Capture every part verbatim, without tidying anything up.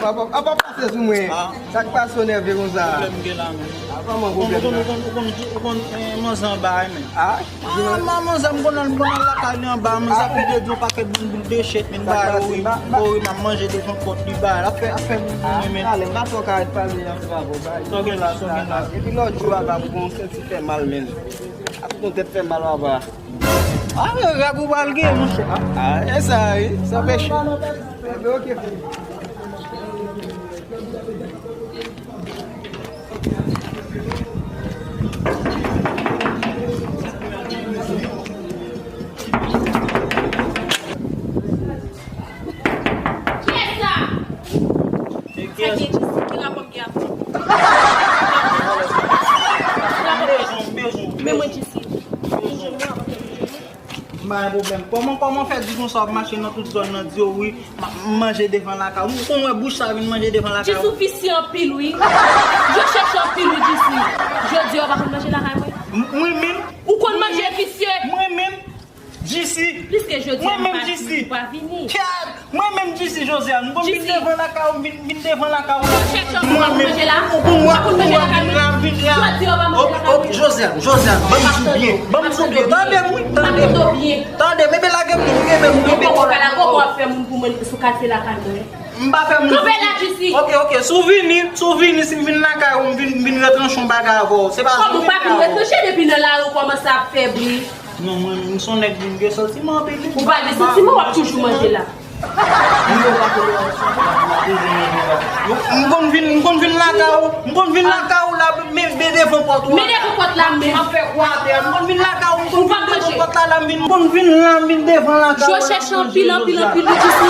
Apa, apa pase sou mwen? Sa k pase w nève konsa? Pwoblèm gen la, men. Apa, mwen, pwoblèm la? Ou konn, ou konn, ou konn, ou konn, eh, manzè anba a, men. Ah, ah, manzè, m konn al, m konn al lakay li anba, men sa fè de di yon pakèt boul boul de chet, men ba yo, wi, m ap manje devan pòt li ba. L ap fè, ap fè boul boul, men. Talè, m pa fè w ka ret pale ansanm avè w, ba. Sa w gen la, sa w gen la. Epi lòt jou a, ba, m gon senti fè mal, men. Ap gon tèt fè mal, papa. Ah, men rag ou pral gen, monchè. Ah, e sa, wi. Sa fè ch- Enben, ok, frè. Kiyès sa? Sa gen Jisi, ki rapò m gen avè l? Men mwen Jisi. M pa gen pwoblèm. Kòman, kòman fè di konsa w ap mache nan tout zòn nan, di yo wi, m ap manje devan lakay ou? M konn wè bouch sa vin manje devan lakay ou. Jisi, ou visye anpil wi. Yo chèche anpil wi, Jisi. Jodi a, ou pa konn manje lakay mwen? M-, mwen menm? Ou konn manje, visye? Mwen menm? Jisi. Pliske jodi a m pa vini, ou pa vini. Mwen menm Jisi Josiane, m konn vin devan lakay ou, m vin, vin devan lakay ou. Mwen menm, ou konn wè, ou konn wè, vin la, vin la. Jodi a, ou pa manje lakay ou. Josiane, Josiane, ban m di w byen, ban m di w byen. Tande m, wi, tande m. Tande m, enben lage m, wi, enben m, enben m. Ou poko fè moun pou mwen sou katye lakay mwen. M pa fè moun. Kanpe la, Jisi. Ok, ok, si w vini, si w vini, si m vin lakay ou, m vin, m vin retranche yon bagay avè w. Se pa jan m vin la. Kòman ou pa vin retranche depi nan lari ou kòmanse ap fè bri? Non, mwen, m se yon nèg vin gen santiman anpil wi. Ou pa gen santiman, w ap toujou manje la. M konn vin, m konn vin lakay ou, m konn vin lakay ou la, men, men devan pòt ou. Men devan pòt la, men. M ap fè kwa atè a, m konn vin lakay ou, m konn vin devan pòt la, la, m vin, m konn vin la, m vin devan lakay ou. Yo chèche anpil, anpil, anpil wi, Jisi.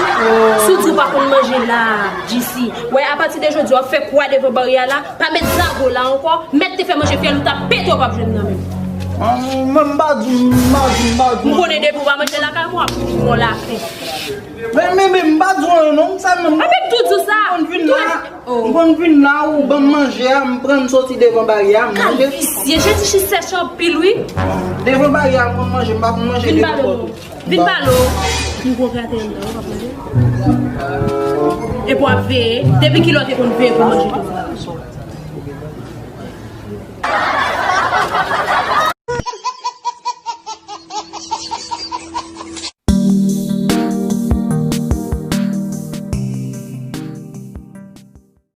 Si w di w pa konn manje la, Jisi. Wè, apati de jodi a, w ap fè kwa devan baryè a la, pa met zago la ankò, mèt te fè manje fyèl ou t ap pete, w p ap jwenn nan menm. Ah, mwen, m pa di w, m pa di w, m pa di w. M konnen depi w pa manje lakay mwen, w ap mouri yon lafen. Men, men, men, m pa di w anyen non, m sa menm. A, men m tou di w sa. M konn vin la, m konn vin la, ou ban m manje a, m pran, m soti devan baryè a, m manje. Ka visye, Jezi chèche anpil wi. Devan baryè a, m konn manje, m pa konn manje devan pòt ou. Vin pale w. M gon gratèl nan, w ap manje. Epi w ap veye. Depi kilè w te konn veye pou manje tou?